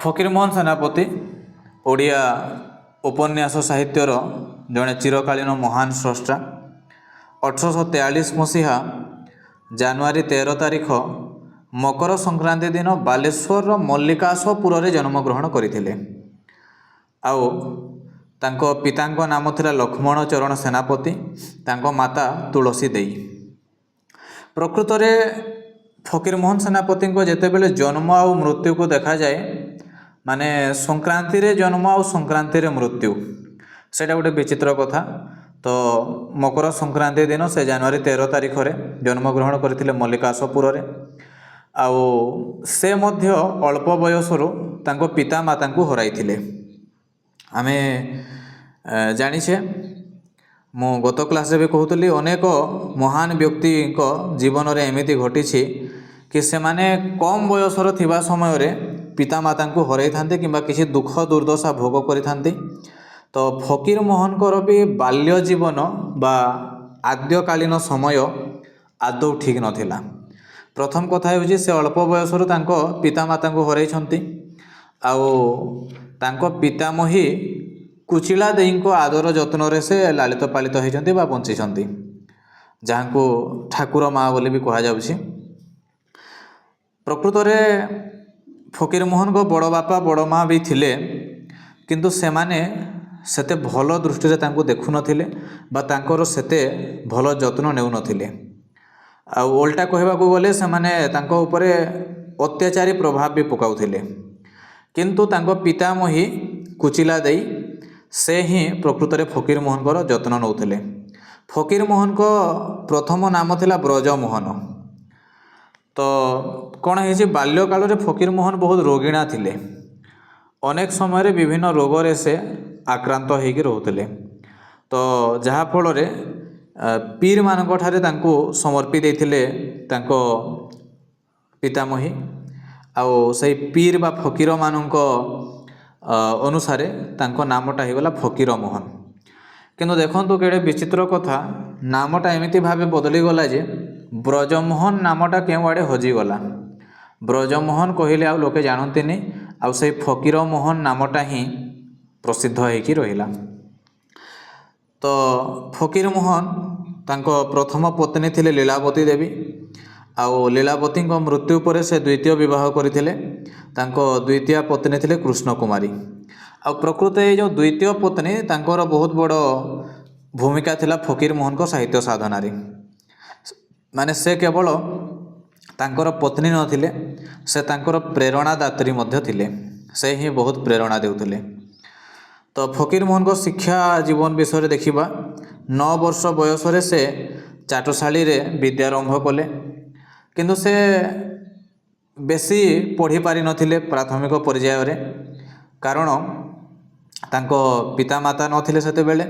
ଫକୀରମୋହନ ସେନାପତି ଓଡ଼ିଆ ଉପନ୍ୟାସ ସାହିତ୍ୟର ଜଣେ ଚିରକାଳୀନ ମହାନ ସ୍ରଷ୍ଟା। 1843 ମସିହା ଜାନୁଆରୀ 13 ତାରିଖ ମକର ସଂକ୍ରାନ୍ତି ଦିନ ବାଲେଶ୍ୱରର ମଲ୍ଲିକାଶପୁରରେ ଜନ୍ମଗ୍ରହଣ କରିଥିଲେ। ଆଉ ତାଙ୍କ ପିତାଙ୍କ ନାମ ଥିଲା ଲକ୍ଷ୍ମଣ ଚରଣ ସେନାପତି, ତାଙ୍କ ମାତା ତୁଳସୀ ଦେଇ। ପ୍ରକୃତରେ ଫକୀରମୋହନ ସେନାପତିଙ୍କ ଯେତେବେଳେ ଜନ୍ମ ଆଉ ମୃତ୍ୟୁକୁ ଦେଖାଯାଏ, ମାନେ ସଂକ୍ରାନ୍ତିରେ ଜନ୍ମ ଆଉ ସଂକ୍ରାନ୍ତିରେ ମୃତ୍ୟୁ, ସେଇଟା ଗୋଟେ ବିଚିତ୍ର କଥା। ତ ମକର ସଂକ୍ରାନ୍ତି ଦିନ ସେ ଜାନୁଆରୀ 13 ତାରିଖରେ ଜନ୍ମଗ୍ରହଣ କରିଥିଲେ ମଲ୍ଲିକାଶପୁରରେ। ଆଉ ସେ ମଧ୍ୟ ଅଳ୍ପ ବୟସରୁ ତାଙ୍କ ପିତାମାତାଙ୍କୁ ହରାଇଥିଲେ। ଆମେ ଜାଣିଛେ, ମୁଁ ଗତ କ୍ଲାସ୍ରେ ବି କହୁଥିଲି, ଅନେକ ମହାନ ବ୍ୟକ୍ତିଙ୍କ ଜୀବନରେ ଏମିତି ଘଟିଛି କି ସେମାନେ କମ୍ ବୟସର ଥିବା ସମୟରେ ପିତାମାତାଙ୍କୁ ହରାଇଥାନ୍ତି କିମ୍ବା କିଛି ଦୁଃଖ ଦୁର୍ଦ୍ଦଶା ଭୋଗ କରିଥାନ୍ତି। ତ ଫକୀରମୋହନଙ୍କର ବି ବାଲ୍ୟ ଜୀବନ ବା ଆଦ୍ୟକାଳୀନ ସମୟ ଆଦୌ ଠିକ୍ ନଥିଲା। ପ୍ରଥମ କଥା ହେଉଛି, ସେ ଅଳ୍ପ ବୟସରୁ ତାଙ୍କ ପିତାମାତାଙ୍କୁ ହରାଇଛନ୍ତି ଆଉ ତାଙ୍କ ପିତାମହୀ କୁଚିଳା ଦେଈଙ୍କ ଆଦର ଯତ୍ନରେ ସେ ଲାଳିତ ପାଳିତ ହୋଇଛନ୍ତି ବା ବଞ୍ଚିଛନ୍ତି, ଯାହାଙ୍କୁ ଠାକୁର ମା ବୋଲି ବି କୁହାଯାଉଛି। ପ୍ରକୃତରେ ଫକୀରମୋହନଙ୍କ ବଡ଼ ବାପା, ବଡ଼ ମା ବି ଥିଲେ, କିନ୍ତୁ ସେମାନେ ସେତେ ଭଲ ଦୃଷ୍ଟିରେ ତାଙ୍କୁ ଦେଖୁନଥିଲେ ବା ତାଙ୍କର ସେତେ ଭଲ ଯତ୍ନ ନେଉନଥିଲେ। ଆଉ ଓଲଟା କହିବାକୁ ଗଲେ ସେମାନେ ତାଙ୍କ ଉପରେ ଅତ୍ୟାଚାରୀ ପ୍ରଭାବ ବି ପକାଉଥିଲେ। କିନ୍ତୁ ତାଙ୍କ ପିତାମହୀ କୁଚିଲା ଦେଇ, ସେ ହିଁ ପ୍ରକୃତରେ ଫକୀରମୋହନଙ୍କର ଯତ୍ନ ନେଉଥିଲେ। ଫକୀରମୋହନଙ୍କ ପ୍ରଥମ ନାମ ଥିଲା ବ୍ରଜମୋହନ। ତ କ'ଣ ହେଇଛି, ବାଲ୍ୟକାଳରେ ଫକୀରମୋହନ ବହୁତ ରୋଗିଣା ଥିଲେ। ଅନେକ ସମୟରେ ବିଭିନ୍ନ ରୋଗରେ ସେ ଆକ୍ରାନ୍ତ ହେଇକି ରହୁଥିଲେ। ତ ଯାହାଫଳରେ ପୀରମାନଙ୍କ ଠାରେ ତାଙ୍କୁ ସମର୍ପି ଦେଇଥିଲେ ତାଙ୍କ ପିତାମହୀ। ଆଉ ସେଇ ପୀର ବା ଫକୀରମାନଙ୍କ ଅନୁସାରେ ତାଙ୍କ ନାମଟା ହେଇଗଲା ଫକୀରମୋହନ। କିନ୍ତୁ ଦେଖନ୍ତୁ କେଡ଼େ ବିଚିତ୍ର କଥା, ନାମଟା ଏମିତି ଭାବେ ବଦଳିଗଲା ଯେ ବ୍ରଜମୋହନ ନାମଟା କେଉଁଆଡ଼େ ହଜିଗଲା। ବ୍ରଜମୋହନ କହିଲେ ଆଉ ଲୋକେ ଜାଣନ୍ତିନି, ଆଉ ସେଇ ଫକୀରମୋହନ ନାମଟା ହିଁ ପ୍ରସିଦ୍ଧ ହେଇକି ରହିଲା। ତ ଫକୀରମୋହନ ତାଙ୍କ ପ୍ରଥମ ପତ୍ନୀ ଥିଲେ ଲୀଳାବତୀ ଦେବୀ। ଆଉ ଲୀଳାବତୀଙ୍କ ମୃତ୍ୟୁ ପରେ ସେ ଦ୍ୱିତୀୟ ବିବାହ କରିଥିଲେ। ତାଙ୍କ ଦ୍ୱିତୀୟ ପତ୍ନୀ ଥିଲେ କୃଷ୍ଣ କୁମାରୀ। ଆଉ ପ୍ରକୃତ ଏଇ ଯେଉଁ ଦ୍ୱିତୀୟ ପତ୍ନୀ, ତାଙ୍କର ବହୁତ ବଡ଼ ଭୂମିକା ଥିଲା ଫକୀରମୋହନଙ୍କ ସାହିତ୍ୟ ସାଧନାରେ। ମାନେ ସେ କେବଳ ତାଙ୍କର ପତ୍ନୀ ନଥିଲେ, ସେ ତାଙ୍କର ପ୍ରେରଣାଦାତ୍ରୀ ମଧ୍ୟ ଥିଲେ। ସେ ହିଁ ବହୁତ ପ୍ରେରଣା ଦେଉଥିଲେ। ତ ଫକୀରମୋହନଙ୍କ ଶିକ୍ଷା ଜୀବନ ବିଷୟରେ ଦେଖିବା। 9 ବର୍ଷ ବୟସରେ ସେ ଚାଟଶାଳୀରେ ବିଦ୍ୟାରମ୍ଭ କଲେ, କିନ୍ତୁ ସେ ବେଶୀ ପଢ଼ି ପାରିନଥିଲେ ପ୍ରାଥମିକ ପର୍ଯ୍ୟାୟରେ, କାରଣ ତାଙ୍କ ପିତାମାତା ନଥିଲେ ସେତେବେଳେ।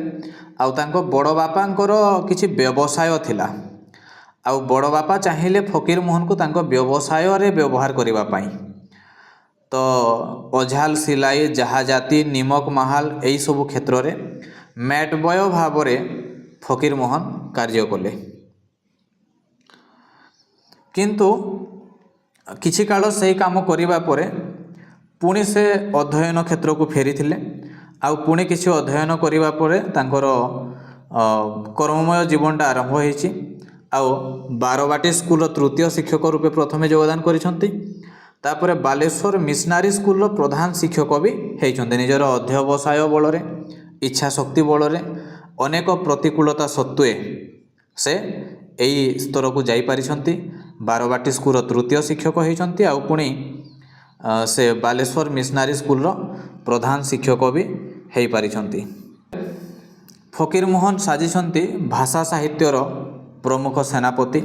ଆଉ ତାଙ୍କ ବଡ଼ ବାପାଙ୍କର କିଛି ବ୍ୟବସାୟ ଥିଲା, ଆଉ ବଡ଼ ବାପା ଚାହିଁଲେ ଫକୀରମୋହନକୁ ତାଙ୍କ ବ୍ୟବସାୟରେ ବ୍ୟବହାର କରିବା ପାଇଁ। ତ ଅଝାଲ ସିଲାଇ, ଜାହାଜାତି, ନିମକ ମାହାଲ, ଏଇସବୁ କ୍ଷେତ୍ରରେ ମ୍ୟାଟ୍ ବୟ ଭାବରେ ଫକୀରମୋହନ କାର୍ଯ୍ୟ କଲେ। କିନ୍ତୁ କିଛି କାଳ ସେଇ କାମ କରିବା ପରେ ପୁଣି ସେ ଅଧ୍ୟୟନ କ୍ଷେତ୍ରକୁ ଫେରିଥିଲେ। ଆଉ ପୁଣି କିଛି ଅଧ୍ୟୟନ କରିବା ପରେ ତାଙ୍କର କର୍ମମୟ ଜୀବନଟା ଆରମ୍ଭ ହେଇଛି। ଆଉ ବାରବାଟୀ ସ୍କୁଲର ତୃତୀୟ ଶିକ୍ଷକ ରୂପେ ପ୍ରଥମେ ଯୋଗଦାନ କରିଛନ୍ତି। ତାପରେ ବାଲେଶ୍ୱର ମିଶନାରୀ ସ୍କୁଲର ପ୍ରଧାନ ଶିକ୍ଷକ ବି ହେଇଛନ୍ତି। ନିଜର ଅଧ୍ୟବସାୟ ବଳରେ, ଇଚ୍ଛା ଶକ୍ତି ବଳରେ, ଅନେକ ପ୍ରତିକୂଳତା ସତ୍ତ୍ୱେ ସେ ଏଇ ସ୍ତରକୁ ଯାଇପାରିଛନ୍ତି। ବାରବାଟୀ ସ୍କୁଲର ତୃତୀୟ ଶିକ୍ଷକ ହେଇଛନ୍ତି, ଆଉ ପୁଣି ସେ ବାଲେଶ୍ୱର ମିଶନାରୀ ସ୍କୁଲର ପ୍ରଧାନ ଶିକ୍ଷକ ବି ହେଇପାରିଛନ୍ତି। ଫକୀରମୋହନ ସାଜିଛନ୍ତି ଭାଷା ସାହିତ୍ୟର ପ୍ରମୁଖ ସେନାପତି।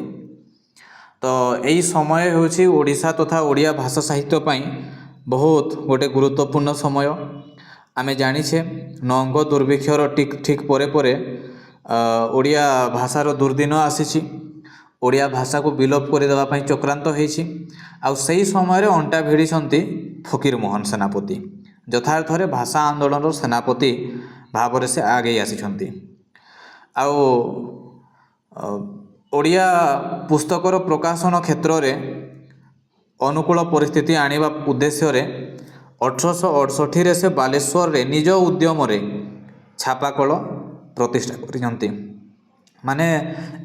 ତ ଏଇ ସମୟ ହେଉଛି ଓଡ଼ିଶା ତଥା ଓଡ଼ିଆ ଭାଷା ସାହିତ୍ୟ ପାଇଁ ବହୁତ ଗୋଟେ ଗୁରୁତ୍ୱପୂର୍ଣ୍ଣ ସମୟ। ଆମେ ଜାଣିଛେ, ନଅଙ୍କ ଦୁର୍ଭିକ୍ଷର ଠିକ୍ ଠିକ୍ ପରେ ପରେ ଓଡ଼ିଆ ଭାଷାର ଦୁର୍ଦିନ ଆସିଛି। ଓଡ଼ିଆ ଭାଷାକୁ ବିଲୋପ କରିଦେବା ପାଇଁ ଚକ୍ରାନ୍ତ ହେଇଛି। ଆଉ ସେଇ ସମୟରେ ଅଣ୍ଟା ଭିଡ଼ିଛନ୍ତି ଫକୀରମୋହନ ସେନାପତି। ଯଥାର୍ଥରେ ଭାଷା ଆନ୍ଦୋଳନର ସେନାପତି ଭାବରେ ସେ ଆଗେଇ ଆସିଛନ୍ତି। ଆଉ ଓଡ଼ିଆ ପୁସ୍ତକର ପ୍ରକାଶନ କ୍ଷେତ୍ରରେ ଅନୁକୂଳ ପରିସ୍ଥିତି ଆଣିବା ଉଦ୍ଦେଶ୍ୟରେ 1868ରେ ସେ ବାଲେଶ୍ୱରରେ ନିଜ ଉଦ୍ୟମରେ ଛାପାକଳ ପ୍ରତିଷ୍ଠା କରିଛନ୍ତି। ମାନେ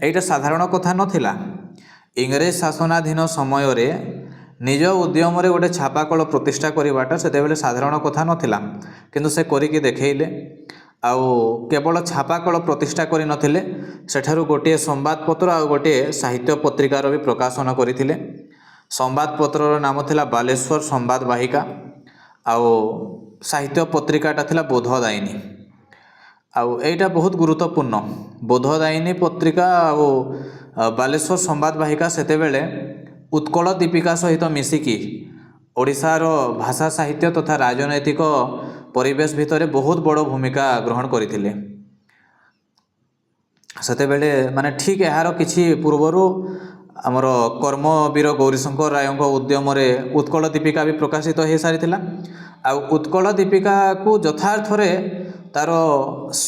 ଏଇଟା ସାଧାରଣ କଥା ନଥିଲା। ଇଂରେଜ ଶାସନାଧୀନ ସମୟରେ ନିଜ ଉଦ୍ୟମରେ ଗୋଟେ ଛାପାକଳ ପ୍ରତିଷ୍ଠା କରିବାଟା ସେତେବେଳେ ସାଧାରଣ କଥା ନଥିଲା, କିନ୍ତୁ ସେ କରିକି ଦେଖେଇଲେ। ଆଉ କେବଳ ଛାପାକଳ ପ୍ରତିଷ୍ଠା କରିନଥିଲେ, ସେଠାରୁ ଗୋଟିଏ ସମ୍ବାଦପତ୍ର ଆଉ ଗୋଟିଏ ସାହିତ୍ୟ ପତ୍ରିକାର ବି ପ୍ରକାଶନ କରିଥିଲେ। ସମ୍ବାଦପତ୍ରର ନାମ ଥିଲା ବାଲେଶ୍ୱର ସମ୍ବାଦ ବାହିକା, ଆଉ ସାହିତ୍ୟ ପତ୍ରିକାଟା ଥିଲା ବୋଧଦାୟିନୀ। ଆଉ ଏଇଟା ବହୁତ ଗୁରୁତ୍ୱପୂର୍ଣ୍ଣ। ବୋଧଦାୟିନୀ ପତ୍ରିକା ଆଉ ବାଲେଶ୍ୱର ସମ୍ବାଦ ବାହିକା ସେତେବେଳେ ଉତ୍କଳ ଦୀପିକା ସହିତ ମିଶିକି ଓଡ଼ିଶାର ଭାଷା ସାହିତ୍ୟ ତଥା ରାଜନୈତିକ ପରିବେଶ ଭିତରେ ବହୁତ ବଡ଼ ଭୂମିକା ଗ୍ରହଣ କରିଥିଲେ ସେତେବେଳେ। ମାନେ ଠିକ୍ ଏହାର କିଛି ପୂର୍ବରୁ ଆମର କର୍ମବୀର ଗୌରୀଶଙ୍କର ରାୟଙ୍କ ଉଦ୍ୟମରେ ଉତ୍କଳ ଦୀପିକା ବି ପ୍ରକାଶିତ ହୋଇସାରିଥିଲା। ଆଉ ଉତ୍କଳ ଦୀପିକାକୁ ଯଥାର୍ଥରେ ତାର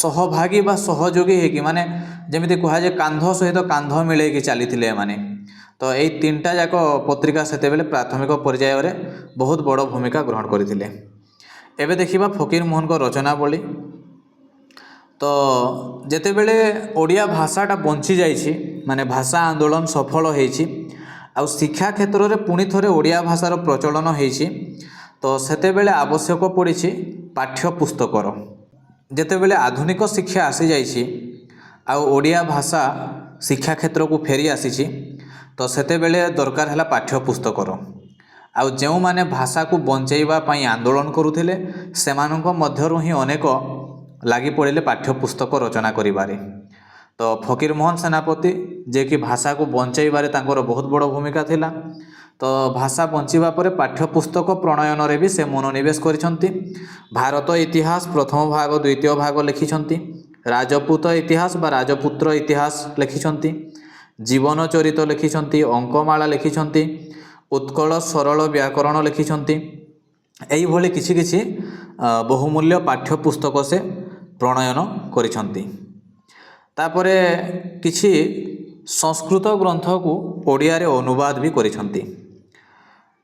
ସହଭାଗୀ ବା ସହଯୋଗୀ ହେଇକି, ମାନେ ଯେମିତି କୁହାଯାଏ କାନ୍ଧ ସହିତ କାନ୍ଧ ମିଳେଇକି ଚାଲିଥିଲେ ଏମାନେ। ତ ଏଇ ତିନିଟା ଯାକ ପତ୍ରିକା ସେତେବେଳେ ପ୍ରାଥମିକ ପର୍ଯ୍ୟାୟରେ ବହୁତ ବଡ଼ ଭୂମିକା ଗ୍ରହଣ କରିଥିଲେ। ଏବେ ଦେଖିବା ଫକୀରମୋହନଙ୍କ ରଚନାବଳୀ। ତ ଯେତେବେଳେ ଓଡ଼ିଆ ଭାଷାଟା ବଞ୍ଚି ଯାଇଛି, ମାନେ ଭାଷା ଆନ୍ଦୋଳନ ସଫଳ ହେଇଛି, ଆଉ ଶିକ୍ଷା କ୍ଷେତ୍ରରେ ପୁଣି ଥରେ ଓଡ଼ିଆ ଭାଷାର ପ୍ରଚଳନ ହେଇଛି, ତ ସେତେବେଳେ ଆବଶ୍ୟକ ପଡ଼ିଛି ପାଠ୍ୟପୁସ୍ତକର। ଯେତେବେଳେ ଆଧୁନିକ ଶିକ୍ଷା ଆସିଯାଇଛି ଆଉ ଓଡ଼ିଆ ଭାଷା ଶିକ୍ଷା କ୍ଷେତ୍ରକୁ ଫେରି ଆସିଛି, ତ ସେତେବେଳେ ଦରକାର ହେଲା ପାଠ୍ୟପୁସ୍ତକର। ଆଉ ଯେଉଁମାନେ ଭାଷାକୁ ବଞ୍ଚେଇବା ପାଇଁ ଆନ୍ଦୋଳନ କରୁଥିଲେ, ସେମାନଙ୍କ ମଧ୍ୟରୁ ହିଁ ଅନେକ ଲାଗି ପଡ଼ିଲେ ପାଠ୍ୟପୁସ୍ତକ ରଚନା କରିବାରେ। ତ ଫକୀରମୋହନ ସେନାପତି, ଯିଏକି ଭାଷାକୁ ବଞ୍ଚେଇବାରେ ତାଙ୍କର ବହୁତ ବଡ଼ ଭୂମିକା ଥିଲା, ତ ଭାଷା ବଞ୍ଚିବା ପରେ ପାଠ୍ୟପୁସ୍ତକ ପ୍ରଣୟନରେ ବି ସେ ମନୋନିବେଶ କରିଛନ୍ତି। ଭାରତ ଇତିହାସ ପ୍ରଥମ ଭାଗ, ଦ୍ୱିତୀୟ ଭାଗ ଲେଖିଛନ୍ତି। ରାଜପୁତ ଇତିହାସ ବା ରାଜପୁତ୍ର ଇତିହାସ ଲେଖିଛନ୍ତି। ଜୀବନ ଚରିତ ଲେଖିଛନ୍ତି। ଅଙ୍କମାଳା ଲେଖିଛନ୍ତି। ଉତ୍କଳ ସରଳ ବ୍ୟାକରଣ ଲେଖିଛନ୍ତି। ଏଇଭଳି କିଛି କିଛି ବହୁମୂଲ୍ୟ ପାଠ୍ୟପୁସ୍ତକ ସେ ପ୍ରଣୟନ କରିଛନ୍ତି। ତାପରେ କିଛି ସଂସ୍କୃତ ଗ୍ରନ୍ଥକୁ ଓଡ଼ିଆରେ ଅନୁବାଦ ବି କରିଛନ୍ତି,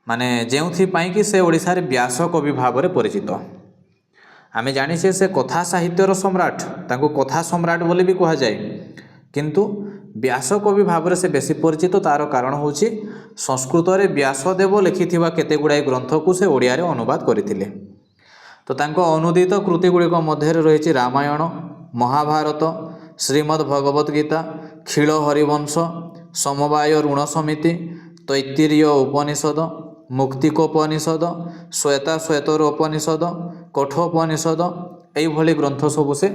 ମାନେ ଯେଉଁଥିପାଇଁ କି ସେ ଓଡ଼ିଶାରେ ବ୍ୟାସ କବି ଭାବରେ ପରିଚିତ। ଆମେ ଜାଣିଛେ ସେ କଥା ସାହିତ୍ୟର ସମ୍ରାଟ, ତାଙ୍କୁ କଥା ସମ୍ରାଟ ବୋଲି ବି କୁହାଯାଏ, କିନ୍ତୁ ବ୍ୟାସ କବି ଭାବରେ ସେ ବେଶୀ ପରିଚିତ। ତାର କାରଣ ହେଉଛି ସଂସ୍କୃତରେ ବ୍ୟାସଦେବ ଲେଖିଥିବା କେତେ ଗୁଡ଼ାଏ ଗ୍ରନ୍ଥକୁ ସେ ଓଡ଼ିଆରେ ଅନୁବାଦ କରିଥିଲେ। ତ ତାଙ୍କ ଅନୁଦିତ କୃତି ଗୁଡ଼ିକ ମଧ୍ୟରେ ରହିଛି ରାମାୟଣ, ମହାଭାରତ, ଶ୍ରୀମଦ୍ ଭଗବତ ଗୀତା, ଖିଳ ହରିବଂଶ, ସମବାୟ ଋଣ ସମିତି, ତୈତ୍ତିରୀୟ ଉପନିଷଦ, ମୁକ୍ତିକୋପନିଷଦ, ଶ୍ୱେତା ଶ୍ୱେତର ଉପନିଷଦ, କଠୋପନିଷଦ। ଏଇଭଳି ଗ୍ରନ୍ଥ ସବୁ ସେ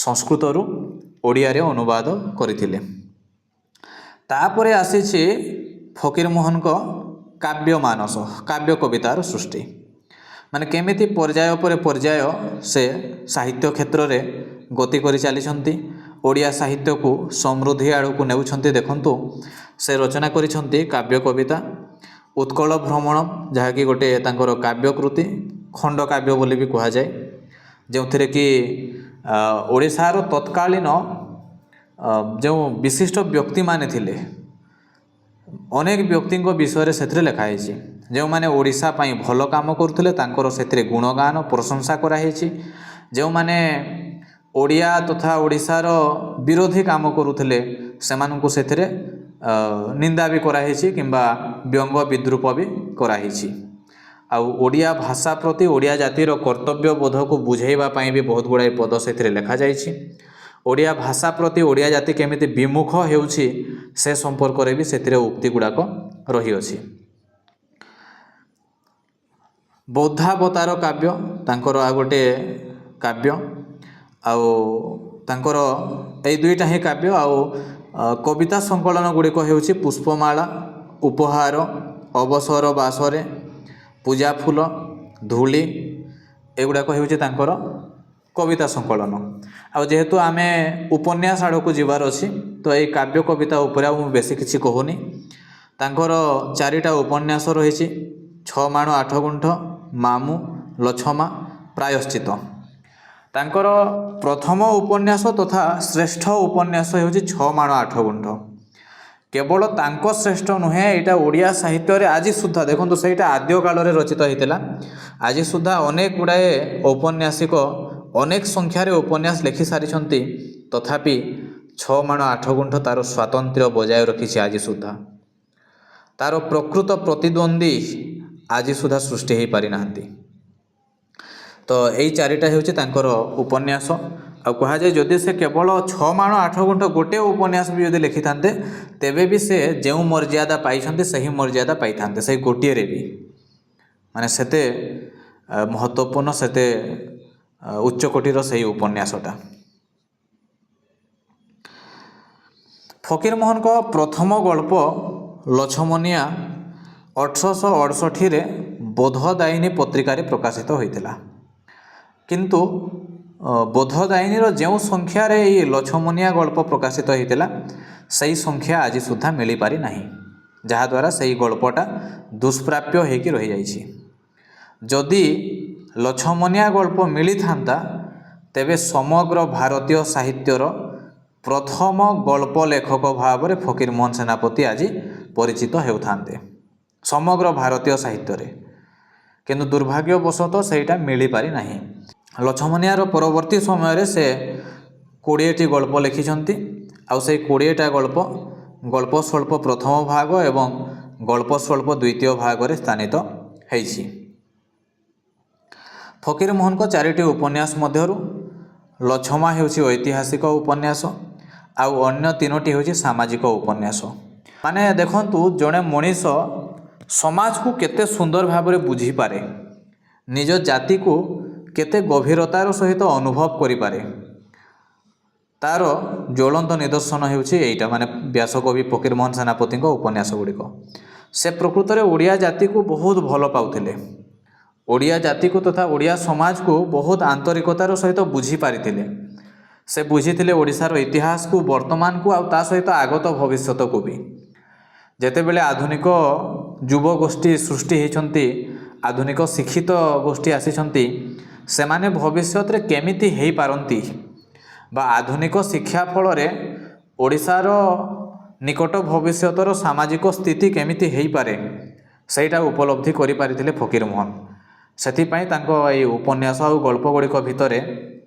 ସଂସ୍କୃତରୁ ଓଡ଼ିଆରେ ଅନୁବାଦ କରିଥିଲେ। ତାପରେ ଆସିଛି ଫକୀରମୋହନଙ୍କ କାବ୍ୟ ମାନସ, କାବ୍ୟ କବିତାର ସୃଷ୍ଟି। ମାନେ କେମିତି ପର୍ଯ୍ୟାୟ ପରେ ପର୍ଯ୍ୟାୟ ସେ ସାହିତ୍ୟ କ୍ଷେତ୍ରରେ ଗତି କରି ଚାଲିଛନ୍ତି, ଓଡ଼ିଆ ସାହିତ୍ୟକୁ ସମୃଦ୍ଧି ଆଡ଼କୁ ନେଉଛନ୍ତି। ଦେଖନ୍ତୁ, ସେ ରଚନା କରିଛନ୍ତି କାବ୍ୟ କବିତା ଉତ୍କଳ ଭ୍ରମଣ, ଯାହାକି ଗୋଟେ ତାଙ୍କର କାବ୍ୟକୃତି, ଖଣ୍ଡ କାବ୍ୟ ବୋଲି ବି କୁହାଯାଏ, ଯେଉଁଥିରେ କି ଓଡ଼ିଶାର ତତ୍କାଳୀନ ଯେଉଁ ବିଶିଷ୍ଟ ବ୍ୟକ୍ତିମାନେ ଥିଲେ, ଅନେକ ବ୍ୟକ୍ତିଙ୍କ ବିଷୟରେ ସେଥିରେ ଲେଖା ହେଇଛି। ଯେଉଁମାନେ ଓଡ଼ିଶା ପାଇଁ ଭଲ କାମ କରୁଥିଲେ, ତାଙ୍କର ସେଥିରେ ଗୁଣଗାନ ପ୍ରଶଂସା କରାହେଇଛି। ଯେଉଁମାନେ ଓଡ଼ିଆ ତଥା ଓଡ଼ିଶାର ବିରୋଧୀ କାମ କରୁଥିଲେ, ସେମାନଙ୍କୁ ସେଥିରେ ନିନ୍ଦା ବି କରାହେଇଛି କିମ୍ବା ବ୍ୟଙ୍ଗ ବିଦ୍ରୂପ ବି କରାହେଇଛି। ଆଉ ଓଡ଼ିଆ ଭାଷା ପ୍ରତି ଓଡ଼ିଆ ଜାତିର କର୍ତ୍ତବ୍ୟବୋଧକୁ ବୁଝେଇବା ପାଇଁ ବି ବହୁତ ଗୁଡ଼ାଏ ପଦ ସେଥିରେ ଲେଖାଯାଇଛି। ଓଡ଼ିଆ ଭାଷା ପ୍ରତି ଓଡ଼ିଆ ଜାତି କେମିତି ବିମୁଖ ହେଉଛି, ସେ ସମ୍ପର୍କରେ ବି ସେଥିରେ ଉକ୍ତି ଗୁଡ଼ାକ ରହିଅଛି। ବୌଦ୍ଧାବତାର କାବ୍ୟ ତାଙ୍କର ଆଉ ଗୋଟିଏ କାବ୍ୟ। ଆଉ ତାଙ୍କର ଏଇ ଦୁଇଟା ହିଁ କାବ୍ୟ। ଆଉ କବିତା ସଂକଳନ ଗୁଡ଼ିକ ହେଉଛି ପୁଷ୍ପମାଳା, ଉପହାର, ଅବସର ବାସରେ, ପୂଜା ଫୁଲ, ଧୂଳି। ଏଗୁଡ଼ାକ ହେଉଛି ତାଙ୍କର କବିତା ସଂକଳନ। ଆଉ ଯେହେତୁ ଆମେ ଉପନ୍ୟାସ ଆଡ଼କୁ ଯିବାର ଅଛି, ତ ଏଇ କାବ୍ୟ କବିତା ଉପରେ ଆଉ ମୁଁ ବେଶୀ କିଛି କହୁନି। ତାଙ୍କର ଚାରିଟା ଉପନ୍ୟାସ ରହିଛି: ଛଅ ମାଣ ଆଠ ଗୁଣ୍ଠ, ମାମୁଁ, ଲଛମା, ପ୍ରାୟଶ୍ଚିତ। ତାଙ୍କର ପ୍ରଥମ ଉପନ୍ୟାସ ତଥା ଶ୍ରେଷ୍ଠ ଉପନ୍ୟାସ ହେଉଛି ଛଅ ମାଣ ଆଠ ଗୁଣ୍ଠ। କେବଳ ତାଙ୍କ ଶ୍ରେଷ୍ଠ ନୁହେଁ, ଏଇଟା ଓଡ଼ିଆ ସାହିତ୍ୟରେ ଆଜି ସୁଦ୍ଧା ଦେଖନ୍ତୁ, ସେଇଟା ଆଦ୍ୟ କାଳରେ ରଚିତ ହେଇଥିଲା। ଆଜି ସୁଦ୍ଧା ଅନେକ ଗୁଡ଼ାଏ ଔପନ୍ୟାସିକ ଅନେକ ସଂଖ୍ୟାରେ ଉପନ୍ୟାସ ଲେଖି ସାରିଛନ୍ତି, ତଥାପି ଛଅ ମାଣ ଆଠ ଗୁଣ୍ଠ ତା'ର ସ୍ୱାତନ୍ତ୍ର୍ୟ ବଜାୟ ରଖିଛି ଆଜି ସୁଦ୍ଧା। ତା'ର ପ୍ରକୃତ ପ୍ରତିଦ୍ୱନ୍ଦ୍ୱୀ ଆଜି ସୁଦ୍ଧା ସୃଷ୍ଟି ହେଇପାରିନାହାନ୍ତି। ତ ଏଇ ଚାରିଟା ହେଉଛି ତାଙ୍କର ଉପନ୍ୟାସ। ଆଉ କୁହାଯାଏ, ଯଦି ସେ କେବଳ ଛଅ ମାଣ ଆଠ ଗୁଣ୍ଠ ଗୋଟେ ଉପନ୍ୟାସ ବି ଯଦି ଲେଖିଥାନ୍ତେ, ତେବେ ବି ସେ ଯେଉଁ ମର୍ଯ୍ୟାଦା ପାଇଛନ୍ତି ସେହି ମର୍ଯ୍ୟାଦା ପାଇଥାନ୍ତେ ସେଇ ଗୋଟିଏରେ ବି। ମାନେ ସେତେ ମହତ୍ତ୍ୱପୂର୍ଣ୍ଣ, ସେତେ ଉଚ୍ଚକୋଟୀର ସେଇ ଉପନ୍ୟାସଟା। ଫକୀରମୋହନଙ୍କ ପ୍ରଥମ ଗଳ୍ପ ଲଛମନିଆ 1868ରେ ବୋଧଦାୟିନୀ ପତ୍ରିକାରେ ପ୍ରକାଶିତ ହୋଇଥିଲା। କିନ୍ତୁ ବୋଧଦାୟିନୀର ଯେଉଁ ସଂଖ୍ୟାରେ ଏଇ ଲଛମନିଆ ଗଳ୍ପ ପ୍ରକାଶିତ ହୋଇଥିଲା, ସେଇ ସଂଖ୍ୟା ଆଜି ସୁଦ୍ଧା ମିଳିପାରି ନାହିଁ, ଯାହାଦ୍ୱାରା ସେଇ ଗଳ୍ପଟା ଦୁଷ୍ପ୍ରାପ୍ୟ ହେଇକି ରହିଯାଇଛି। ଯଦି ଲଛମନିଆ ଗଳ୍ପ ମିଳିଥାନ୍ତା, ତେବେ ସମଗ୍ର ଭାରତୀୟ ସାହିତ୍ୟର ପ୍ରଥମ ଗଳ୍ପ ଲେଖକ ଭାବରେ ଫକୀରମୋହନ ସେନାପତି ଆଜି ପରିଚିତ ହେଉଥାନ୍ତେ ସମଗ୍ର ଭାରତୀୟ ସାହିତ୍ୟରେ। କିନ୍ତୁ ଦୁର୍ଭାଗ୍ୟବଶତଃ ସେଇଟା ମିଳିପାରି ନାହିଁ। ଲଛମନିଆର ପରବର୍ତ୍ତୀ ସମୟରେ ସେ 20ଟି ଗଳ୍ପ ଲେଖିଛନ୍ତି, ଆଉ ସେଇ 20ଟା ଗଳ୍ପ ଗଳ୍ପ ସ୍ୱଳ୍ପ ପ୍ରଥମ ଭାଗ ଏବଂ ଗଳ୍ପ ସ୍ୱଳ୍ପ ଦ୍ୱିତୀୟ ଭାଗରେ ସ୍ଥାନିତ ହେଇଛି। ଫକୀରମୋହନଙ୍କ ଚାରିଟି ଉପନ୍ୟାସ ମଧ୍ୟରୁ ଲଛମା ହେଉଛି ଐତିହାସିକ ଉପନ୍ୟାସ, ଆଉ ଅନ୍ୟ ତିନୋଟି ହେଉଛି ସାମାଜିକ ଉପନ୍ୟାସ। ମାନେ ଦେଖନ୍ତୁ, ଜଣେ ମଣିଷ ସମାଜକୁ କେତେ ସୁନ୍ଦର ଭାବରେ ବୁଝିପାରେ, ନିଜ ଜାତିକୁ କେତେ ଗଭୀରତାର ସହିତ ଅନୁଭବ କରିପାରେ, ତା'ର ଜ୍ୱଳନ୍ତ ନିଦର୍ଶନ ହେଉଛି ଏଇଟା, ମାନେ ବ୍ୟାସକବି ଫକୀରମୋହନ ସେନାପତିଙ୍କ ଉପନ୍ୟାସ ଗୁଡ଼ିକ। ସେ ପ୍ରକୃତରେ ଓଡ଼ିଆ ଜାତିକୁ ବହୁତ ଭଲ ପାଉଥିଲେ, ଓଡ଼ିଆ ଜାତିକୁ ତଥା ଓଡ଼ିଆ ସମାଜକୁ ବହୁତ ଆନ୍ତରିକତାର ସହିତ ବୁଝିପାରିଥିଲେ। ସେ ବୁଝିଥିଲେ ଓଡ଼ିଶାର ଇତିହାସକୁ, ବର୍ତ୍ତମାନକୁ, ଆଉ ତା ସହିତ ଆଗତ ଭବିଷ୍ୟତକୁ ବି। ଯେତେବେଳେ ଆଧୁନିକ ଯୁବଗୋଷ୍ଠୀ ସୃଷ୍ଟି ହେଇଛନ୍ତି, ଆଧୁନିକ ଶିକ୍ଷିତ ଗୋଷ୍ଠୀ ଆସିଛନ୍ତି, ସେମାନେ ଭବିଷ୍ୟତରେ କେମିତି ହେଇପାରନ୍ତି ବା ଆଧୁନିକ ଶିକ୍ଷା ଫଳରେ ଓଡ଼ିଶାର ନିକଟ ଭବିଷ୍ୟତର ସାମାଜିକ ସ୍ଥିତି କେମିତି ହେଇପାରେ, ସେଇଟା ଉପଲବ୍ଧି କରିପାରିଥିଲେ ଫକୀରମୋହନ। ସେଥିପାଇଁ ତାଙ୍କ ଏଇ ଉପନ୍ୟାସ ଆଉ ଗଳ୍ପ ଗୁଡ଼ିକ ଭିତରେ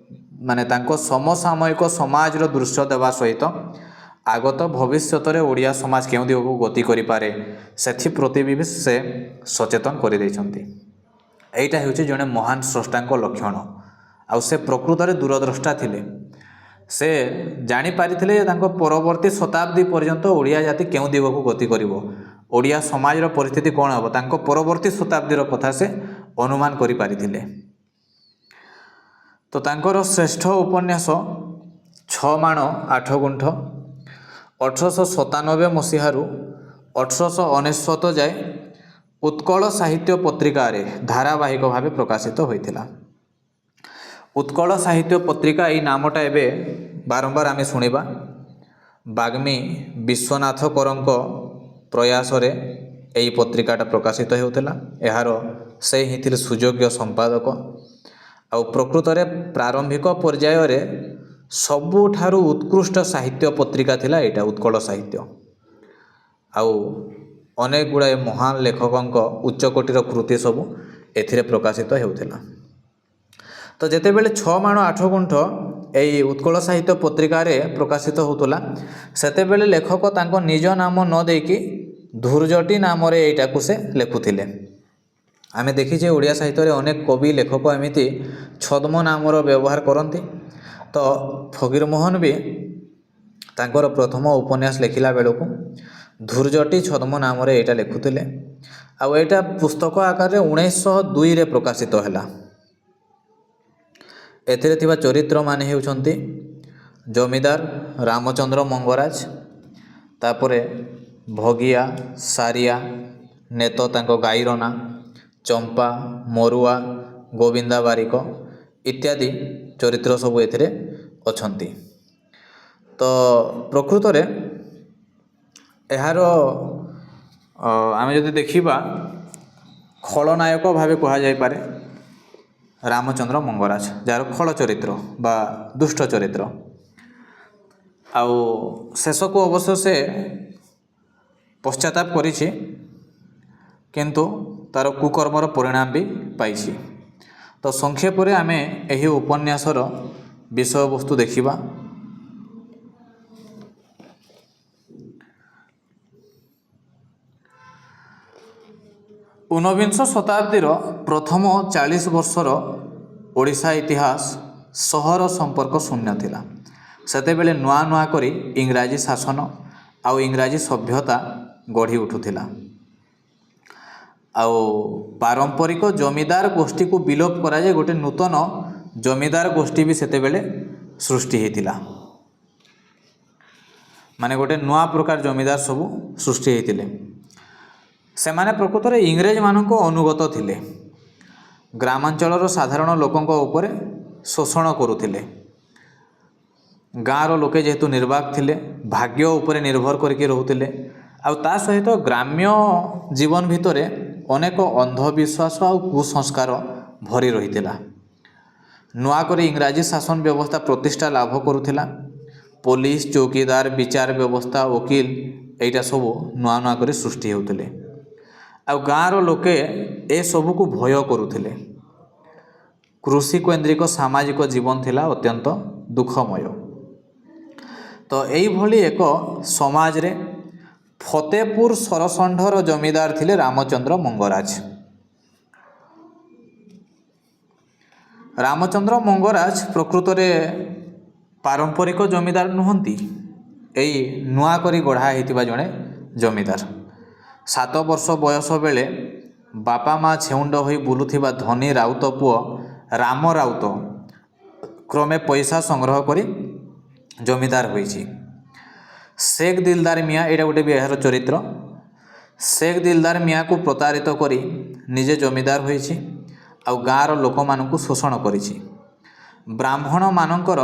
ମାନେ ତାଙ୍କ ସମସାମୟିକ ସମାଜର ଦୃଶ୍ୟ ଦେବା ସହିତ ଆଗତ ଭବିଷ୍ୟତରେ ଓଡ଼ିଆ ସମାଜ କେଉଁ ଦିଗକୁ ଗତି କରିପାରେ, ସେଥିପ୍ରତି ବି ସେ ସଚେତନ କରିଦେଇଛନ୍ତି। ଏଇଟା ହେଉଛି ଜଣେ ମହାନ ସ୍ରଷ୍ଟାଙ୍କ ଲକ୍ଷଣ। ଆଉ ସେ ପ୍ରକୃତରେ ଦୂରଦ୍ରଷ୍ଟା ଥିଲେ। ସେ ଜାଣିପାରିଥିଲେ ଯେ ତାଙ୍କ ପରବର୍ତ୍ତୀ ଶତାବ୍ଦୀ ପର୍ଯ୍ୟନ୍ତ ଓଡ଼ିଆ ଜାତି କେଉଁ ଦିଗକୁ ଗତି କରିବ, ଓଡ଼ିଆ ସମାଜର ପରିସ୍ଥିତି କ'ଣ ହେବ, ତାଙ୍କ ପରବର୍ତ୍ତୀ ଶତାବ୍ଦୀର କଥା ସେ ଅନୁମାନ କରିପାରିଥିଲେ। ତ ତାଙ୍କର ଶ୍ରେଷ୍ଠ ଉପନ୍ୟାସ ଛଅ ମାଣ ଆଠ ଗୁଣ୍ଠ 1897 ମସିହାରୁ 1899 ଯାଏ ଉତ୍କଳ ସାହିତ୍ୟ ପତ୍ରିକାରେ ଧାରାବାହିକ ଭାବେ ପ୍ରକାଶିତ ହୋଇଥିଲା। ଉତ୍କଳ ସାହିତ୍ୟ ପତ୍ରିକା, ଏଇ ନାମଟା ଏବେ ବାରମ୍ବାର ଆମେ ଶୁଣିବା। ବାଗ୍ମୀ ବିଶ୍ୱନାଥ କରଙ୍କ ପ୍ରୟାସରେ ଏଇ ପତ୍ରିକାଟା ପ୍ରକାଶିତ ହେଉଥିଲା। ଏହାର ସେ ହିଁ ଥିଲେ ସୁଯୋଗ୍ୟ ସମ୍ପାଦକ। ଆଉ ପ୍ରକୃତରେ ପ୍ରାରମ୍ଭିକ ପର୍ଯ୍ୟାୟରେ ସବୁଠାରୁ ଉତ୍କୃଷ୍ଟ ସାହିତ୍ୟ ପତ୍ରିକା ଥିଲା ଏଇଟା, ଉତ୍କଳ ସାହିତ୍ୟ। ଆଉ ଅନେକ ଗୁଡ଼ାଏ ମହାନ ଲେଖକଙ୍କ ଉଚ୍ଚକୋଟୀର କୃତି ସବୁ ଏଥିରେ ପ୍ରକାଶିତ ହେଉଥିଲା। ତ ଯେତେବେଳେ ଛଅ ମାଣ ଆଠ ଗୁଣ୍ଠ ଏଇ ଉତ୍କଳ ସାହିତ୍ୟ ପତ୍ରିକାରେ ପ୍ରକାଶିତ ହେଉଥିଲା, ସେତେବେଳେ ଲେଖକ ତାଙ୍କ ନିଜ ନାମ ନ ଦେଇକି ଧୂର୍ଜଟି ନାମରେ ଏଇଟାକୁ ସେ ଲେଖୁଥିଲେ। ଆମେ ଦେଖିଛେ, ଓଡ଼ିଆ ସାହିତ୍ୟରେ ଅନେକ କବି ଲେଖକ ଏମିତି ଛଦ୍ମ ନାମର ବ୍ୟବହାର କରନ୍ତି। ତ ଫକୀରମୋହନ ବି ତାଙ୍କର ପ୍ରଥମ ଉପନ୍ୟାସ ଲେଖିଲା ବେଳକୁ ଧୂର୍ଜଟି ଛଦ୍ମ ନାମରେ ଏଇଟା ଲେଖୁଥିଲେ। ଆଉ ଏଇଟା ପୁସ୍ତକ ଆକାରରେ 1902ରେ ପ୍ରକାଶିତ ହେଲା। ଏଥିରେ ଥିବା ଚରିତ୍ରମାନେ ହେଉଛନ୍ତି ଜମିଦାର ରାମଚନ୍ଦ୍ର ମଙ୍ଗରାଜ, ତାପରେ ଭଗିଆ, ସାରିଆ, ନେତ ତାଙ୍କ ଗାଈର ନାଁ, ଚମ୍ପା, ମରୁଆ, ଗୋବିନ୍ଦା ବାରିକ ଇତ୍ୟାଦି ଚରିତ୍ର ସବୁ ଏଥିରେ ଅଛନ୍ତି। ତ ପ୍ରକୃତରେ ଏହାର ଆମେ ଯଦି ଦେଖିବା, ଖଳନାୟକ ଭାବେ କୁହାଯାଇପାରେ ରାମଚନ୍ଦ୍ର ମଙ୍ଗରାଜ, ଯାହାର ଖଳ ଚରିତ୍ର ବା ଦୁଷ୍ଟ ଚରିତ୍ର। ଆଉ ଶେଷକୁ ଅବଶ୍ୟ ସେ ପଶ୍ଚାତାପ କରିଛି, କିନ୍ତୁ ତା'ର କୁକର୍ମର ପରିଣାମ ବି ପାଇଛି। ତ ସଂକ୍ଷେପରେ ଆମେ ଏହି ଉପନ୍ୟାସର ବିଷୟବସ୍ତୁ ଦେଖିବା। ଊନବିଂଶ ଶତାବ୍ଦୀର ପ୍ରଥମ 40 ବର୍ଷର ଓଡ଼ିଶା ଇତିହାସ ସହର ସମ୍ପର୍କ ଶୂନ୍ୟ ଥିଲା। ସେତେବେଳେ ନୂଆ ନୂଆ କରି ଇଂରାଜୀ ଶାସନ ଆଉ ଇଂରାଜୀ ସଭ୍ୟତା ଗଢ଼ି ଉଠୁଥିଲା, ଆଉ ପାରମ୍ପରିକ ଜମିଦାର ଗୋଷ୍ଠୀକୁ ବିଲୋପ କରାଯାଇ ଗୋଟେ ନୂତନ ଜମିଦାର ଗୋଷ୍ଠୀ ବି ସେତେବେଳେ ସୃଷ୍ଟି ହେଇଥିଲା। ମାନେ ଗୋଟେ ନୂଆ ପ୍ରକାର ଜମିଦାର ସବୁ ସୃଷ୍ଟି ହେଇଥିଲେ। ସେମାନେ ପ୍ରକୃତରେ ଇଂରେଜମାନଙ୍କ ଅନୁଗତ ଥିଲେ, ଗ୍ରାମାଞ୍ଚଳର ସାଧାରଣ ଲୋକଙ୍କ ଉପରେ ଶୋଷଣ କରୁଥିଲେ। ଗାଁର ଲୋକେ ଯେହେତୁ ନିର୍ବାକ ଥିଲେ, ଭାଗ୍ୟ ଉପରେ ନିର୍ଭର କରିକି ରହୁଥିଲେ, ଆଉ ତା ସହିତ ଗ୍ରାମ୍ୟ ଜୀବନ ଭିତରେ ଅନେକ ଅନ୍ଧବିଶ୍ୱାସ ଆଉ କୁସଂସ୍କାର ଭରି ରହିଥିଲା। ନୂଆ କରି ଇଂରାଜୀ ଶାସନ ବ୍ୟବସ୍ଥା ପ୍ରତିଷ୍ଠା ଲାଭ କରୁଥିଲା। ପୋଲିସ, ଚୌକିଦାର, ବିଚାର ବ୍ୟବସ୍ଥା, ଓକିଲ ଏଇଟା ସବୁ ନୂଆ ନୂଆ କରି ସୃଷ୍ଟି ହେଉଥିଲେ, ଆଉ ଗାଁର ଲୋକେ ଏସବୁକୁ ଭୟ କରୁଥିଲେ। କୃଷିକେନ୍ଦ୍ରିକ ସାମାଜିକ ଜୀବନ ଥିଲା ଅତ୍ୟନ୍ତ ଦୁଃଖମୟ। ତ ଏଇଭଳି ଏକ ସମାଜରେ ଫତେପୁର ସରଷଣ୍ଢର ଜମିଦାର ଥିଲେ ରାମଚନ୍ଦ୍ର ମଙ୍ଗରାଜ। ରାମଚନ୍ଦ୍ର ମଙ୍ଗରାଜ ପ୍ରକୃତରେ ପାରମ୍ପରିକ ଜମିଦାର ନୁହନ୍ତି, ଏଇ ନୂଆ କରି ଗଢ଼ା ହେଇଥିବା ଜଣେ ଜମିଦାର। 7 ବର୍ଷ ବୟସ ବେଳେ ବାପା ମା ଛେଉଣ୍ଡ ହୋଇ ବୁଲୁଥିବା ଧନୀ ରାଉତ ପୁଅ ରାମ ରାଉତ କ୍ରମେ ପଇସା ସଂଗ୍ରହ କରି ଜମିଦାର ହୋଇଛି। ଶେଖ ଦିଲଦାର ମିଆଁ, ଏଇଟା ଗୋଟେ ବି ଏହାର ଚରିତ୍ର। ଶେଖ ଦିଲଦାର ମିଆଁକୁ ପ୍ରତାରିତ କରି ନିଜେ ଜମିଦାର ହୋଇଛି ଆଉ ଗାଁର ଲୋକମାନଙ୍କୁ ଶୋଷଣ କରିଛି। ବ୍ରାହ୍ମଣମାନଙ୍କର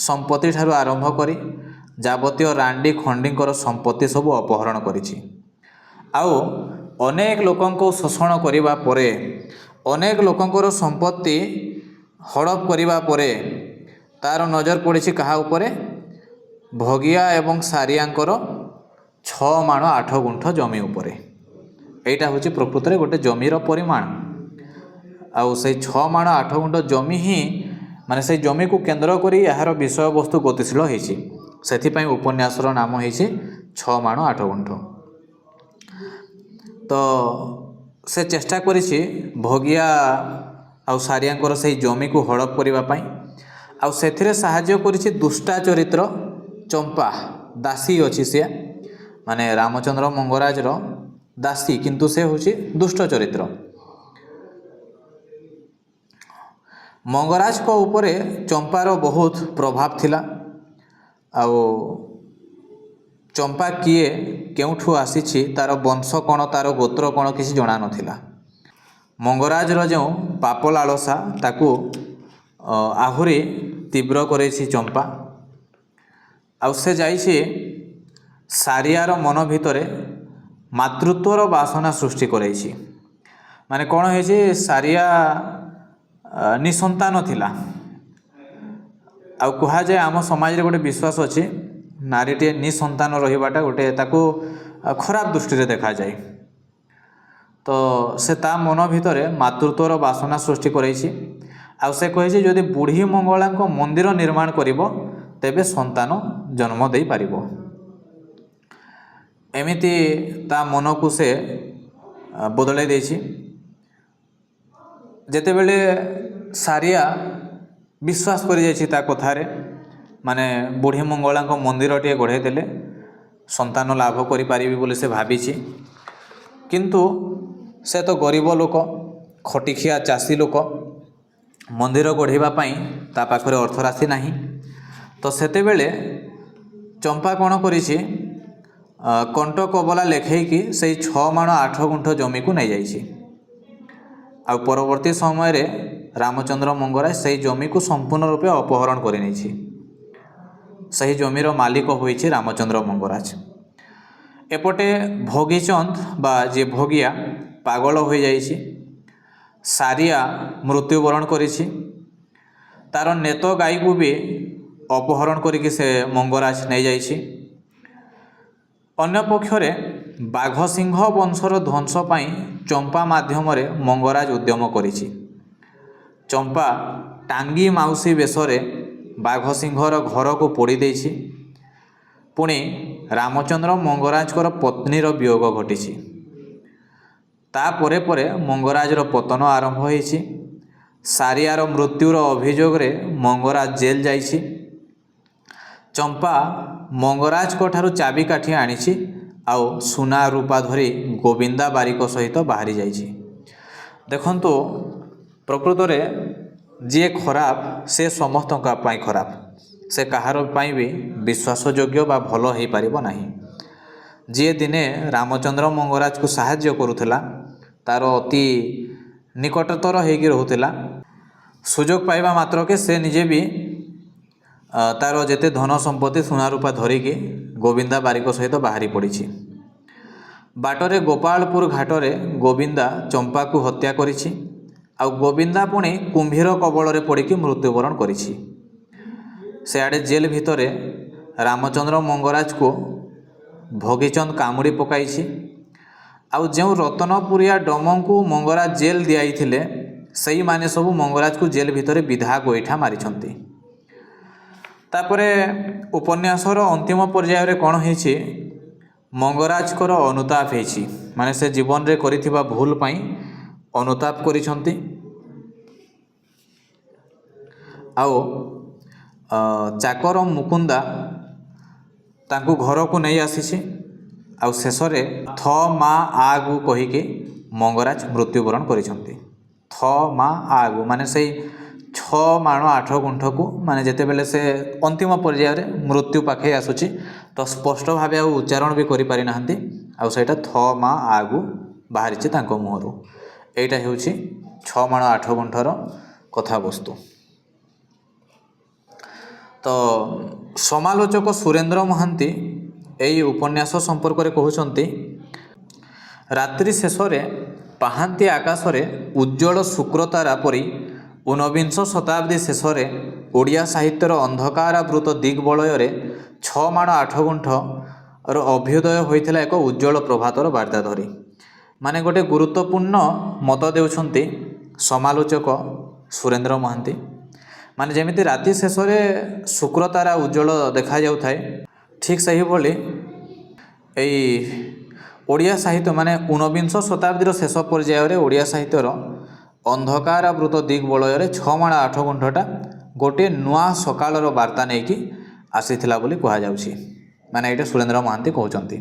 ସମ୍ପତ୍ତି ଠାରୁ ଆରମ୍ଭ କରି ଯାବତୀୟ ରାଣ୍ଡି ଖଣ୍ଡିଙ୍କର ସମ୍ପତ୍ତି ସବୁ ଅପହରଣ କରିଛି। ଆଉ ଅନେକ ଲୋକଙ୍କୁ ଶୋଷଣ କରିବା ପରେ, ଅନେକ ଲୋକଙ୍କର ସମ୍ପତ୍ତି ହଡ଼ପ କରିବା ପରେ ତା'ର ନଜର ପଡ଼ିଛି କାହା ଉପରେ? ଭଗିଆ ଏବଂ ସାରିଆଙ୍କର 6 ମାଣ 8 ଗୁଣ୍ଠ ଜମି ଉପରେ। ଏଇଟା ହେଉଛି ପ୍ରକୃତରେ ଗୋଟେ ଜମିର ପରିମାଣ। ଆଉ ସେଇ 6 ମାଣ 8 ଗୁଣ୍ଠ ଜମି ହିଁ, ମାନେ ସେଇ ଜମିକୁ କେନ୍ଦ୍ର କରି ଏହାର ବିଷୟବସ୍ତୁ ଗତିଶୀଳ ହେଇଛି। ସେଥିପାଇଁ ଉପନ୍ୟାସର ନାମ ହେଇଛି 6 ମାଣ 8 ଗୁଣ୍ଠ। ତ ସେ ଚେଷ୍ଟା କରିଛି ଭଗିଆ ଆଉ ସାରିଆଙ୍କର ସେଇ ଜମିକୁ ହଡ଼ପ କରିବା ପାଇଁ, ଆଉ ସେଥିରେ ସାହାଯ୍ୟ କରିଛି ଦୁଷ୍ଟା ଚରିତ୍ର ଚମ୍ପା। ଦାସୀ ଅଛି ସିଏ, ମାନେ ରାମଚନ୍ଦ୍ର ମଙ୍ଗରାଜର ଦାସୀ, କିନ୍ତୁ ସେ ହେଉଛି ଦୁଷ୍ଟ ଚରିତ୍ର। ମଙ୍ଗରାଜଙ୍କ ଉପରେ ଚମ୍ପାର ବହୁତ ପ୍ରଭାବ ଥିଲା। ଆଉ ଚମ୍ପା କିଏ, କେଉଁଠୁ ଆସିଛି, ତା'ର ବଂଶ କ'ଣ, ତା'ର ଗୋତ୍ର କ'ଣ କିଛି ଜଣା ନଥିଲା। ମଙ୍ଗରାଜର ଯେଉଁ ପାପ ଲାଳସା ତାକୁ ଆହୁରି ତୀବ୍ର କରେଇଛି ଚମ୍ପା। ଆଉ ସେ ଯାଇଛି ସାରିଆର ମନ ଭିତରେ ମାତୃତ୍ୱର ବାସନା ସୃଷ୍ଟି କରେଇଛି। ମାନେ କ'ଣ ହେଇଛି, ସାରିଆ ନିସନ୍ତାନ ଥିଲା। ଆଉ କୁହାଯାଏ ଆମ ସମାଜରେ ଗୋଟେ ବିଶ୍ୱାସ ଅଛି, ନାରୀଟିଏ ନିସନ୍ତାନ ରହିବାଟା ଗୋଟେ ତାକୁ ଖରାପ ଦୃଷ୍ଟିରେ ଦେଖାଯାଏ। ତ ସେ ତା ମନ ଭିତରେ ମାତୃତ୍ୱର ବାସନା ସୃଷ୍ଟି କରେଇଛି। ଆଉ ସେ କହିଛି ଯଦି ବୁଢ଼ୀ ମଙ୍ଗଳାଙ୍କ ମନ୍ଦିର ନିର୍ମାଣ କରିବ ତେବେ ସନ୍ତାନ ଜନ୍ମ ଦେଇପାରିବ। ଏମିତି ତା ମନକୁ ସେ ବଦଳାଇ ଦେଇଛି। ଯେତେବେଳେ ସାରିଆ ବିଶ୍ୱାସ କରିଯାଇଛି ତା କଥାରେ, ମାନେ ବୁଢ଼ୀ ମଙ୍ଗଳାଙ୍କ ମନ୍ଦିରଟିଏ ଗଢ଼େଇ ଦେଲେ ସନ୍ତାନ ଲାଭ କରିପାରିବି ବୋଲି ସେ ଭାବିଛି। କିନ୍ତୁ ସେ ତ ଗରିବ ଲୋକ, ଖଟିଖିଆ ଚାଷୀ ଲୋକ, ମନ୍ଦିର ଗଢ଼ିବା ପାଇଁ ତା ପାଖରେ ଅର୍ଥରାଶି ନାହିଁ। ତ ସେତେବେଳେ ଚମ୍ପା କ'ଣ କରିଛି, କଣ୍ଟ କବଲା ଲେଖେଇକି ସେଇ 6 ମାଣ 8 ଗୁଣ୍ଠ ଜମିକୁ ନେଇଯାଇଛି। ଆଉ ପରବର୍ତ୍ତୀ ସମୟରେ ରାମଚନ୍ଦ୍ର ମଙ୍ଗରାଜ ସେଇ ଜମିକୁ ସମ୍ପୂର୍ଣ୍ଣ ରୂପେ ଅପହରଣ କରିନେଇଛି। ସେହି ଜମିର ମାଲିକ ହୋଇଛି ରାମଚନ୍ଦ୍ର ମଙ୍ଗରାଜ। ଏପଟେ ଭଗିଚନ୍ଦ ବା ଯିଏ ଭଗିଆ ପାଗଳ ହୋଇଯାଇଛି। ସାରିଆ ମୃତ୍ୟୁବରଣ କରିଛି। ତା'ର ନେତ ଗାଈକୁ ବି ଅପହରଣ କରିକି ସେ ମଙ୍ଗରାଜ ନେଇଯାଇଛି। ଅନ୍ୟପକ୍ଷରେ ବାଘସିଂହ ବଂଶର ଧ୍ୱଂସ ପାଇଁ ଚମ୍ପା ମାଧ୍ୟମରେ ମଙ୍ଗରାଜ ଉଦ୍ୟମ କରିଛି। ଚମ୍ପା ଟାଙ୍ଗି ମାଉସୀ ବେଶରେ ବାଘସିଂହର ଘରକୁ ପୋଡ଼ି ଦେଇଛି। ପୁଣି ରାମଚନ୍ଦ୍ର ମଙ୍ଗରାଜଙ୍କର ପତ୍ନୀର ବିୟୋଗ ଘଟିଛି। ତାପରେ ପରେ ମଙ୍ଗରାଜର ପତନ ଆରମ୍ଭ ହେଇଛି। ସାରିଆର ମୃତ୍ୟୁର ଅଭିଯୋଗରେ ମଙ୍ଗରାଜ ଜେଲ୍ ଯାଇଛି। ଚମ୍ପା ମଙ୍ଗରାଜଙ୍କ ଠାରୁ ଚାବିକାଠି ଆଣିଛି ଆଉ ସୁନା ରୂପା ଧରି ଗୋବିନ୍ଦା ବାରିକ ସହିତ ବାହାରି ଯାଇଛି। ଦେଖନ୍ତୁ, ପ୍ରକୃତରେ ଯିଏ ଖରାପ, ସେ ସମସ୍ତଙ୍କ ପାଇଁ ଖରାପ। ସେ କାହାର ପାଇଁ ବି ବିଶ୍ୱାସଯୋଗ୍ୟ ବା ଭଲ ହେଇପାରିବ ନାହିଁ। ଯିଏ ଦିନେ ରାମଚନ୍ଦ୍ର ମଙ୍ଗରାଜକୁ ସାହାଯ୍ୟ କରୁଥିଲା, ତାର ଅତି ନିକଟତର ହେଇକି ରହୁଥିଲା, ସୁଯୋଗ ପାଇବା ମାତ୍ରକେ ସେ ନିଜେ ବି ତାର ଯେତେ ଧନ ସମ୍ପତ୍ତି, ସୁନା ରୂପା ଧରିକି ଗୋବିନ୍ଦା ବାରିକ ସହିତ ବାହାରି ପଡ଼ିଛି। ବାଟରେ ଗୋପାଳପୁର ଘାଟରେ ଗୋବିନ୍ଦା ଚମ୍ପାକୁ ହତ୍ୟା କରିଛି ଆଉ ଗୋବିନ୍ଦା ପୁଣି କୁମ୍ଭୀର କବଳରେ ପଡ଼ିକି ମୃତ୍ୟୁବରଣ କରିଛି। ସେଆଡ଼େ ଜେଲ୍ ଭିତରେ ରାମଚନ୍ଦ୍ର ମଙ୍ଗରାଜକୁ ଭଗିଚନ୍ଦ କାମୁଡ଼ି ପକାଇଛି। ଆଉ ଯେଉଁ ରତନପୁରିଆ ଡମଙ୍କୁ ମଙ୍ଗରାଜ ଜେଲ୍ ଦିଆଇଥିଲେ, ସେଇମାନେ ସବୁ ମଙ୍ଗରାଜକୁ ଜେଲ୍ ଭିତରେ ବିଧା ଗୋଇଠା ମାରିଛନ୍ତି। ତାପରେ ଉପନ୍ୟାସର ଅନ୍ତିମ ପର୍ଯ୍ୟାୟରେ କ'ଣ ହେଇଛି? ମଙ୍ଗରାଜଙ୍କର ଅନୁତାପ ହେଇଛି, ମାନେ ସେ ଜୀବନରେ କରିଥିବା ଭୁଲ ପାଇଁ ଅନୁତାପ କରିଛନ୍ତି। ଆଉ ଚାକର ମୁକୁନ୍ଦା ତାଙ୍କୁ ଘରକୁ ନେଇ ଆସିଛି। ଆଉ ଶେଷରେ ଥ ମା ଆଗୁ କହିକି ମଙ୍ଗରାଜ ମୃତ୍ୟୁବରଣ କରିଛନ୍ତି। ଥ ମା ଆଗୁ ମାନେ ସେଇ 6 ମାଣ 8 ଗୁଣ୍ଠକୁ, ମାନେ ଯେତେବେଳେ ସେ ଅନ୍ତିମ ପର୍ଯ୍ୟାୟରେ ମୃତ୍ୟୁ ପାଖେଇ ଆସୁଛି, ତ ସ୍ପଷ୍ଟ ଭାବେ ଆଉ ଉଚ୍ଚାରଣ ବି କରିପାରିନାହାନ୍ତି ଆଉ ସେଇଟା ଥ ମା ଆଗୁ ବାହାରିଛି ତାଙ୍କ ମୁହଁରୁ। ଏଇଟା ହେଉଛି 6 ମାଣ 8 ଗୁଣ୍ଠର କଥାବସ୍ତୁ। ତ ସମାଲୋଚକ ସୁରେନ୍ଦ୍ର ମହାନ୍ତି ଏଇ ଉପନ୍ୟାସ ସମ୍ପର୍କରେ କହୁଛନ୍ତି, ରାତ୍ରି ଶେଷରେ ପାହାନ୍ତି ଆକାଶରେ ଉଜ୍ଜ୍ୱଳ ଶୁକ୍ରତାରା ପରି ଊନବିଂଶ ଶତାବ୍ଦୀ ଶେଷରେ ଓଡ଼ିଆ ସାହିତ୍ୟର ଅନ୍ଧକାରାବୃତ ଦିଗ୍ବଳୟରେ 6 ମାଣ 8 ଗୁଣ୍ଠର ଅଭ୍ୟୁଦୟ ହୋଇଥିଲା ଏକ ଉଜ୍ଜ୍ୱଳ ପ୍ରଭାତର ବାର୍ତ୍ତା ଧରି। ମାନେ ଗୋଟେ ଗୁରୁତ୍ୱପୂର୍ଣ୍ଣ ମତ ଦେଉଛନ୍ତି ସମାଲୋଚକ ସୁରେନ୍ଦ୍ର ମହାନ୍ତି। ମାନେ ଯେମିତି ରାତି ଶେଷରେ ଶୁକ୍ରତାରା ଉଜ୍ଜ୍ୱଳ ଦେଖାଯାଉଥାଏ, ଠିକ୍ ସେହିଭଳି ଏଇ ଓଡ଼ିଆ ସାହିତ୍ୟ, ମାନେ ଊନବିଂଶ ଶତାବ୍ଦୀର ଶେଷ ପର୍ଯ୍ୟାୟରେ ଓଡ଼ିଆ ସାହିତ୍ୟର ଅନ୍ଧକାରାବୃତ ଦିଗ୍ବଳୟରେ 6 ମାଣ 8 ଗୁଣ୍ଠଟା ଗୋଟିଏ ନୂଆ ସକାଳର ବାର୍ତ୍ତା ନେଇକି ଆସିଥିଲା ବୋଲି କୁହାଯାଉଛି। ମାନେ ଏଇଟା ସୁରେନ୍ଦ୍ର ମହାନ୍ତି କହୁଛନ୍ତି।